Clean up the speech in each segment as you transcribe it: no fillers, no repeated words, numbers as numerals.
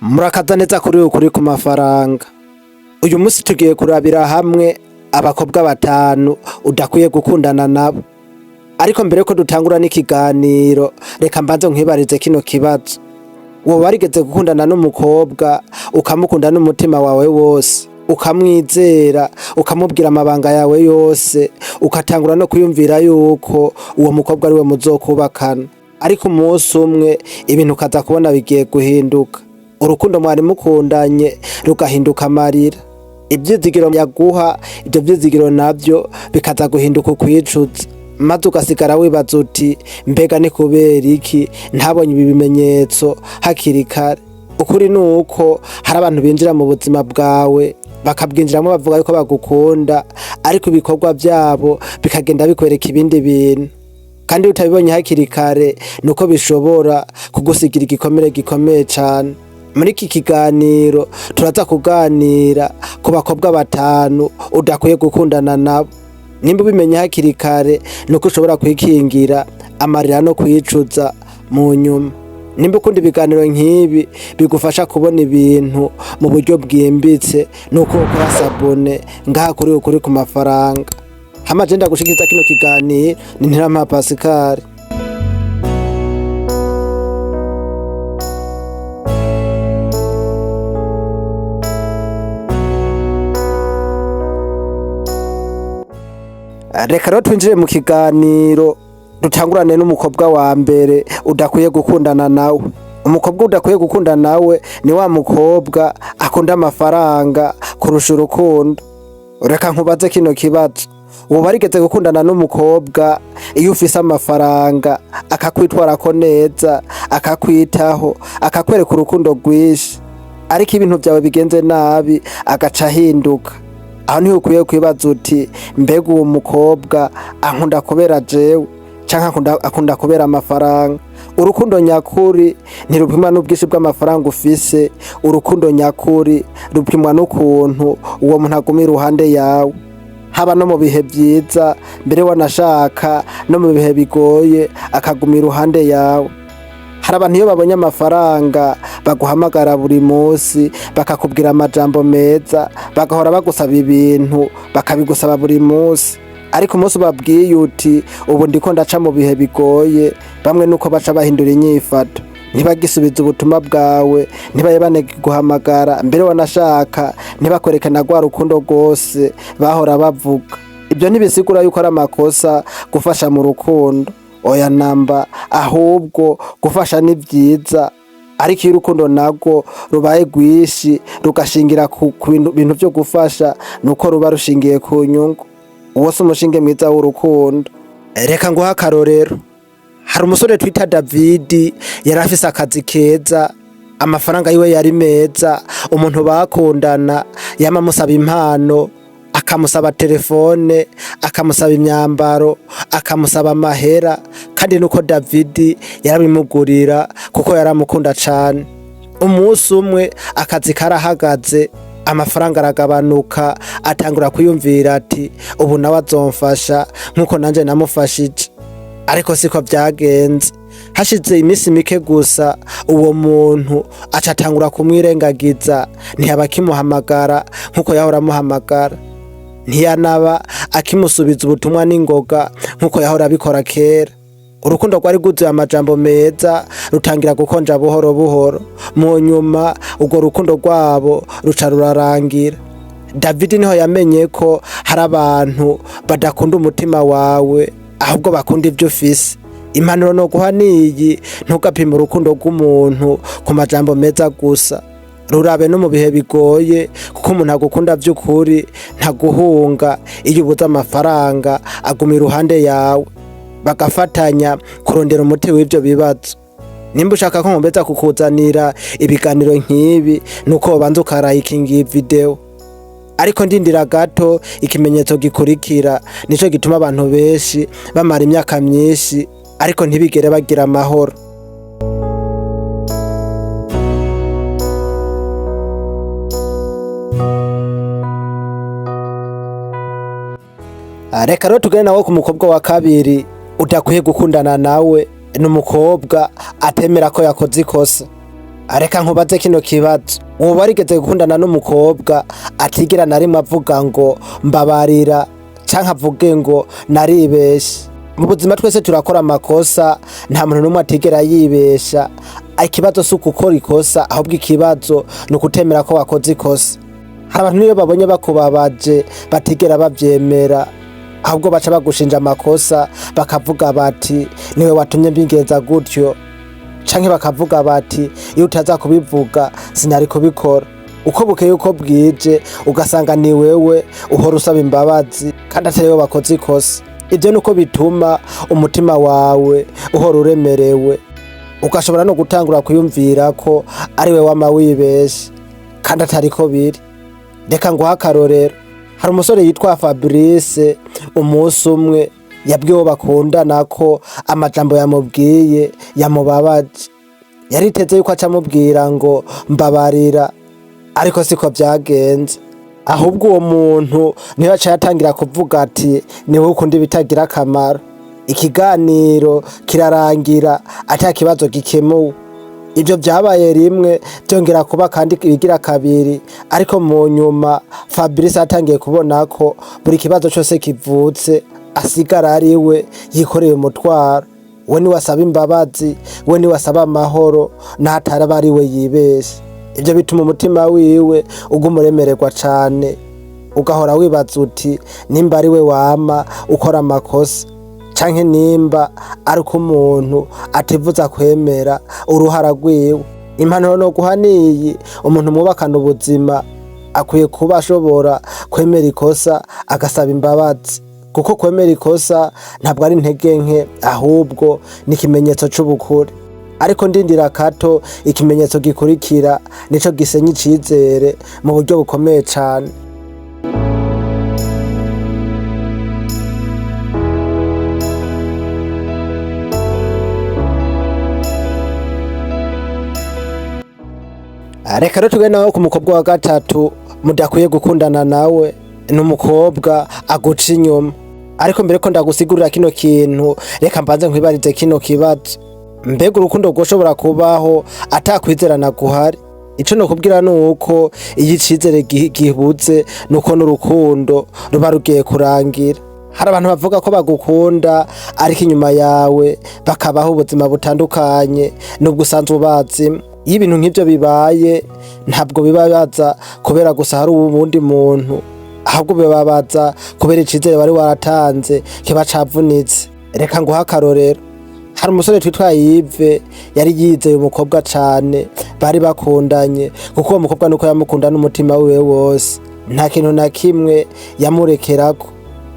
Murakaza neza kuri ukuri ku mafaranga. Uyu munsi tugiye kurabira hamwe abakobwa batanu udakwiye gukundana nabo. Ariko mbere ko dutangura n'ikiganiro, reka mbanze nkwibarize kino kibazo. Woba warigeze gukundana n'umukobwa, ukamukunda n'umutima wawe wose, ukamwizera, ukamubwira amabanga yawe yose, ugatangura no kwiyumvira yuko uwo mukobwa ari we muzokubakana. Ariko umunsi umwe ibintu ukaza kubona bigiye guhinduka. Urukundo mwari mukundanye rugahinduka amarira. Ivyizigiro yaguha, ivyo vyizigiro navyo bikaza guhinduka ukwicuza. Maze ugasigara wibaza uti mbega ni kubera iki ntabonye ibi bimenyetso hakiri kare. Ukuri ni uko hari abantu binjira mu buzima bwawe bakabwinjiramwo bavuga yuko bagukunda, ariko ibikorwa vyabo bikagenda bikwereka ibindi bintu. Kandi iyo utabibonye hakiri kare nuko bishobora kugusigira igikomere gikomeye cane. Muri iki kiganiro turaza kuganira ku bakobwa batanu udakwiye gukundana nabo. Nimba ubimenye hakiri kare nuko ushobora kwikingira amarira no kwicuza mu nyuma. Nimba ukunda ibiganiro nk'ibi bigufasha kubona ibintu mu buryo bwimbitse, nuko wokora s'abonner ngaha kuri ukuri ku mafaranga. Hama je ndagushikiriza kino kiganiro ni Ntirampa Pascal. Reka rero twinjire mu kiganiro, dutangurane n'umukobwa wa mbere udakwiye gukundana nawe. Umukobwa udakwiye gukundana nawe ni wa mukobwa akunda amafaranga kurusha urukundo. Reka nkubaze kino kibazo. Woba warigeze gukundana n'umukobwa iyo ufise amafaranga akakwitwarako neza, akakwitaho, akakwereka urukundo rwinshi, ariko ibintu vyawe bigenze nabi agaca ahinduka. Aho niho ukwiye kwibaza uti mbega uwo mukobwa ankunda kubera jewe canke akunda kubera amafaranga. Urukundo nyakuri ntirupimwa n'ubwinshi bw'amafaranga ufise, urukundo nyakuri rupimwa n'ukuntu uwo muntu aguma iruhande yawe, haba no mu bihe vyiza, mbere wanashaka no mu bihe bigoye akaguma iruhande yawe. Hari abantu iyo babonye amafaranga baguhamagara buri munsi, bakakubwira amajambo meza, bagahora bagusaba ibintu, bakabigusaba buri munsi. Ariko umunsi ubabwiye uti ubu ndiko ndaca mu bihe bigoye, bamwe nuko baca bahindura inyifato, ntibagisubiza ubutumwa bwawe, ntibabe banakiguhamagara, mbere wanashaka ntibakwereke na rwa rukundo rwose bahora bavuga. Ibyo ntibisigura yuko ari amakosa gufasha mu rukundo, oya namba, ahubwo gufasha ni vyiza, ariko iyo urukundo narwo rubaye rwinshi rugashingira ku bintu vyo gufasha, nuko ruba rushingiye ku nyungu. Uwo si umushinge mwiza w'urukundo. Reka nguhe akarorero. Hari umusore twita Davidi, yari afise akazi keza, amafaranga yiwe yari meza, umuntu bakundana yama amusaba impano, akamusaba telefone, akamusaba imyambaro, akamusaba amahera, kandi nuko Davidi yarabimugurira kuko yaramukunda cane. Umunsi umwe akazi karahagaze, amafaranga aragabanuka, atangura kwiyumvira ati ubu nawe azomfasha nkuko nanje namufashije. Ariko siko vyagenze. Hashize imisi mike gusa uwo muntu aca atangura kumwirengagiza, ntiyaba akimuhamagara nkuko yahora amuhamagara, ntiyanaba akimusubiza ubutumwa n'ingoga nkuko yahora abikora kera. Urukundo rwari rwuzuye amajambo meza rutangira gukonja buhoro buhoro. Mu nyuma urwo rukundo rwabo ruca rurarangira. David niho yamenye ko hari abantu badakunda umutima wawe, ahubwo bakunda ivyo ufise. Impanuro noguha niyi: ntugapime urukundo rw'umuntu ku majambo meza gusa, rurabe no mu bihe bigoye, kuko umuntu agukunda vy'ukuri ntaguhunga iyo ubuze amafaranga, aguma iruhande yawe, bagafatanya kurondera umuti w'ivyo bibazo. Nimba ushaka ko nkomeza kukuzanira ibiganiro nk'ibi, nuko wobanza ukarayikinga iyi video. Ariko ndindira gato, ikimenyetso gikurikira nico gituma abantu benshi bamara imyaka myinshi ariko ntibigere bagira amahoro. Reka rero tugende nawe ku mukobwa wa kabiri udakwiye gukundana nawe, ni umukobwa atemera ko yakoze ikosa. Reka nkubaze kino kibazo: woba warigeze gukundana n'umukobwa atigera na rimwe avuga ngo mbabarira, canke avuge ngo naribeshe? Mu buzima twese turakora amakosa, nta muntu n'umwe atigera yibesha. Ikibazo si ugukora ikosa, ahubwo ikibazo ni ukutemera ko wakoze ikosa. Hari abantu niyo babonye bakubabaje batigera bavyemera, ahubwo baca bagushinja amakosa, bakavuga bati niwe watumye mbigenza gutyo, canke bakavuga bati iyo utaza kubivuga sinari kubikora. Uko bukeye uko bwije ugasanga ni wewe uhora usaba imbabazi kandi atari wewe wakoze ikosa. Ivyo nuko bituma umutima wawe uhora uremerewe, ugashobora no gutangura kwiyumvira ko ari we wama wibeshe kandi atariko biri. Reka nguhe akarorero. Hari umusore yitwa Fabrice. Umunsi umwe yabwiye uwo bakundana ko amajambo yamubwiye yamubabaje. Yariteze yuko aca amubwira ngo mbabarira, ariko siko vyagenze. Ahubwo uwo muntu niwe aca yatangira kuvuga ati niwe ukunda ibitagira akamaro. Ikiganiro kirarangira ata kibazo gikemuwe. Ivyo vyabaye rimwe, vyongera kuba kandi ibigira kabiri, ariko mu nyuma Fabrice yatangiye kubona ko buri kibazo cose kivutse asigara ari we yikoreye umutwaro. We niwe asaba imbabazi, we niwe asaba amahoro, n'ahataraba ari we yibeshe. Ivyo bituma umutima wiwe uguma uremererwa cane, ugahora wibaza uti nimba ari we wama ukora amakosa, canke nimba ari uko umuntu ativuza kwemera uruhara rwiwe. Impanuro noguha niyi: umuntu mwubakana ubuzima akwiye kuba ashobora kwemera ikosa agasaba imbabazi, kuko kwemera ikosa ntabwo ari intege nke, ahubwo ni ikimenyetso c'ubukure. Ariko ndindira kato, ikimenyetso gikurikira nico gisenya icizere mu buryo bukomeye cane. Reka rero tugende nawe ku mukobwa wa gatatu mudakwiye gukundana nawe. Ni umukobwa aguca inyuma. Ariko mbere ko ndagusigurira kino kintu, reka mbanze nkwibarize kino kibazo: mbega urukundo rwoshobora kubaho atakwizerana guhari? Ico nokubwira ni uko iyo icizere gibuze, nuko n'urukundo ruba rugiye kurangira. Hari abantu bavuga ko bagukunda, ariko inyuma yawe bakabaho ubuzima butandukanye n'ubwo usanzwe ubazimwo. Iyo ibintu nk'ivyo bibaye, ntabwo bibabaza kubera gusa hari uwundi muntu, ahubwo bibabaza kubera icizere wari waratanze kiba cavunitse. Reka nguhe akarorero. Hari umusore twitwa Yive, yari yizeye umukobwa cane bari bakundanye, kuko uwo mukobwa nuko yamukunda n'umutima wiwe wose, nta kintu na kimwe yamurekerako.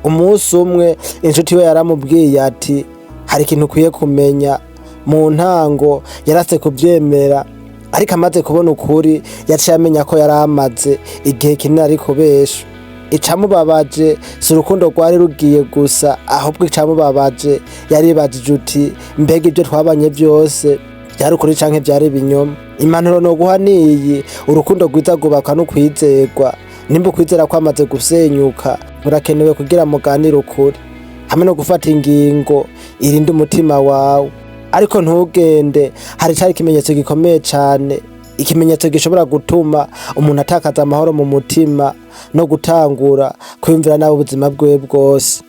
Umunsi umwe inshuti we yaramubwiye ati hari ikintu ukwiye kumenya. Mu ntango yarase kuvyemera, ariko amaze kubona ukuri yaciye amenya ko yari amaze igihe kinini ari kubesha. Icamubabaje si urukundo rwari rugiye gusa, ahubwo icamubabaje yaribajije uti mbega ibyo twabanye vyose vyari ukuri canke vyari ibinyoma? Impanuro noguha niyi: urukundo rwiza rwubakwa no kwizerwa. Nimba ukwizera kwamaze gusenyuka, burakenewe kugira muganire ukuri hamwe no gufata ingingo irinda umutima wawe. Ariko ntugende, hari cari ikimenyetso gikomeye cane, ikimenyetso gishobora gutuma umuntu atakaza amahoro mu mutima no gutangura kwiyumvira nabi ubuzima bwiwe bwose.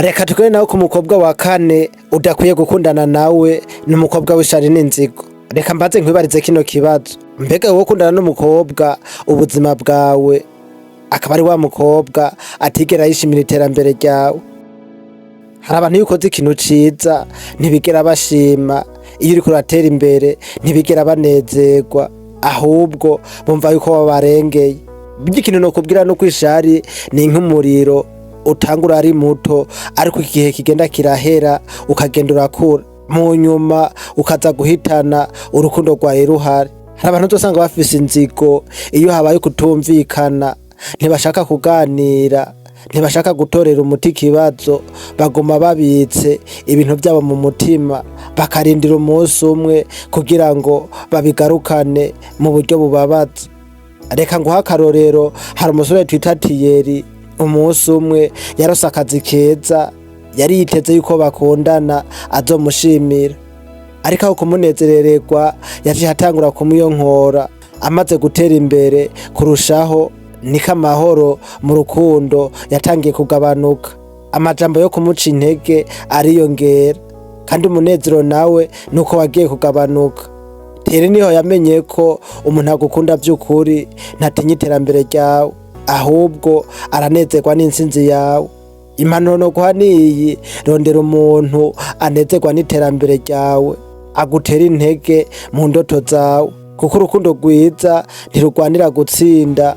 Reka tugere nawe ku mukobwa wa kane udakwiye gukundana nawe. Ni umukobwa w'ishari n'inzigo. Reka mbanze nkwibarize kino kibazo: mbega wowe ukundana n'umukobwa ubuzima bwawe akaba ari wa mukobwa atigera yishimira iterambere ryawe? Hari abantu iyo ukoze ikintu ciza ntibigera bashima, iyo uriko uratera imbere ntibigera banezerwa, ahubwo bumva yuko wabarengeye. Burya ikintu nokubwira nuko ishari ni nk'umuriro utangura ari muto, ariko igihe kigenda kirahera ukagenda urakura, mu nyuma ukaza guhitana urukundo rwari ruhari. Hari abantu uzosanga bafise inzigo. Iyo habaye kutumvikana ntibashaka kuganira, ntibashaka gutorera umuti ikibazo, baguma babitse ibintu vyabo mu mutima, bakarindira umunsi umwe kugira ngo babigarukane mu buryo bubabaza. Reka nguhe akarorero, hari umusore twita Tiyeri. Umunsi umwe yarose akazi keza, yari yiteze yuko bakundana azomushimira, ariko aho kumunezerererwa yaciye atangura kumuyonkora. Amaze gutera imbere kurushaho, niko amahoro mu rukundo yatangiye kugabanuka, amajambo yo kumuca intege ariyongera, kandi umunezero nawe nuko wagiye kugabanuka. Tiyeri niho yamenye ko umuntu agukunda vy'ukuri ntatinya iterambere ryawe, ahubwo aranezerwa n'intsinzi yawe. Impanuro noguha niyi: rondera umuntu anezerwa n'iterambere ryawe, agutera intege mu ndoto zawe, kuko urukundo rwiza ntirurwanira gutsinda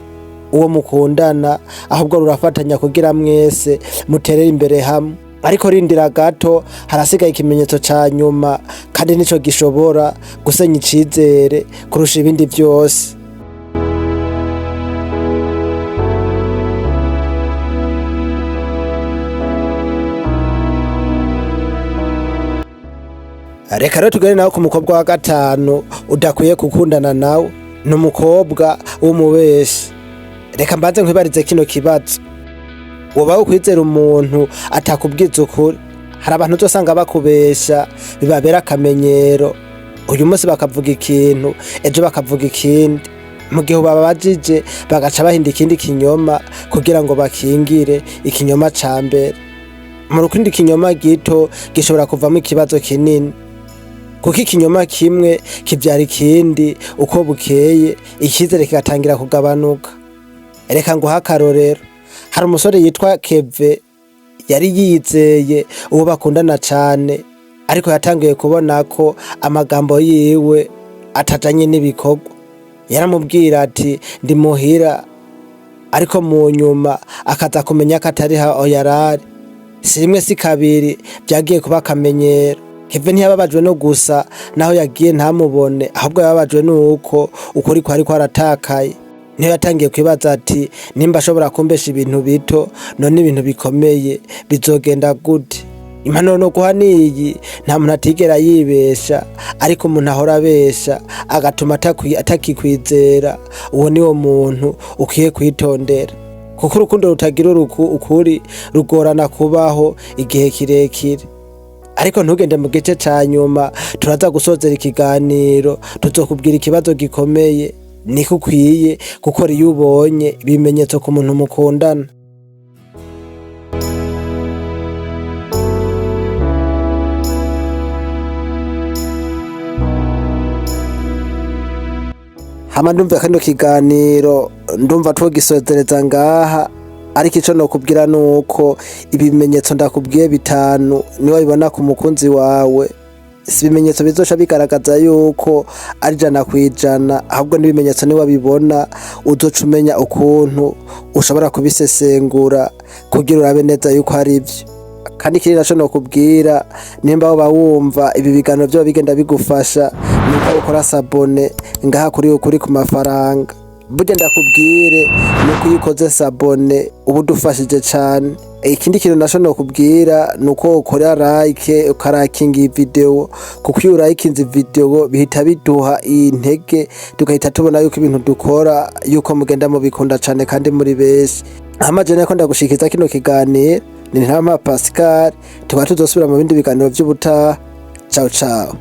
uwo mukundana, ahubwo rurafatanya kugira mwese muterere imbere hamwe. Ariko rindira gato, harasigaye ikimenyetso ca nyuma, kandi nico gishobora gusenya icizere kurusha ibindi vyose. Reka rero tugere nawe ku mukobwa wa gatanu udakwiye gukundana nawe, ni umukobwa w'umubeshi. Reka mbanze nkwibarize kino kibazo: woba ukwizera umuntu atakubwiza ukuri? Hari abantu uzosanga bakubesha bibabera akamenyero, uyu munsi bakavuga ikintu, ejo bakavuga ikindi, mu gihe ubabajije bagaca bahinda ikindi kinyoma kugira ngo bakingire ikinyoma ca mbere. Mu rukundo ikinyoma gito gishobora kuvamo ikibazo kinini, kuko ikinyoma kimwe kivyara ikindi, uko bukeye icizere kigatangira kugabanuka. Reka nguhe akarorero, hari umusore yitwa Keve, yari yizeye uwo bakundana cane, ariko yatangiye kubona ko amagambo yiwe atajanye n'ibikorwa. Yaramubwira ati ndi muhira, ariko mu nyuma akaza kumenya ko atari aho yarari. Si rimwe si kabiri, vyagiye kuba akamenyero. Keve ntiyababajwe no gusa naho yagiye ntamubone, ahubwo yababajwe nuko ukuri kwari kwaratakaye. Niho yatangiye kwibaza ati nimba ashobora kumbesha ibintu bito, none ibintu bikomeye bizogenda gute? Impanuro noguha niyi: nta muntu atigera yibesha, ariko umuntu ahora abesha agatuma atakikwizera, uwo niwo muntu ukwiye kwitondera, kuko urukundo rutagira ukuri rugorana kubaho igihe kirekire. Ariko ntugende, mu gice ca nyuma turaza gusozera ikiganiro, tuzokubwira ikibazo gikomeye niko ukwiye gukora iyo ubonye ibimenyetso ku muntu mukundana. Hama ndumva kano kiganiro ndumva twogisozereza ngaha, ariko ico nokubwira nuko ibimenyetso ndakubwiye bitanu niwabibona ku mukunzi wawe, si ibimenyetso bizoca bigaragaza yuko ari 100%, ahubwo n'ibimenyetso niwabibona uzoca umenya ukuntu ushobora kubisesengura kugira urabe neza yuko ari vyo. Kandi ikindi naco nokubwira, nimba woba wumva ibi biganiro vyoba bigenda bigufasha, nuko ukora s'abonner ngaha kuri Ukuri ku Mafaranga. Burya ndakubwire nuko iyo ukoze s'abonner uba udufashije cane. Ikindi kintu naco nokubwira nuko ukora like, ukarakinga iyi video, kuko iyo urayikinze video bihita biduha intege, tugahita tubona yuko ibintu dukora yuko mugenda mubikunda cane kandi muri benshi. Hama je nariko ndagushikiza kino kiganiro ni Ntarama Pascal, tukaba tuzosubira mu bindi biganiro vy'ubutaha. Ciao ciao.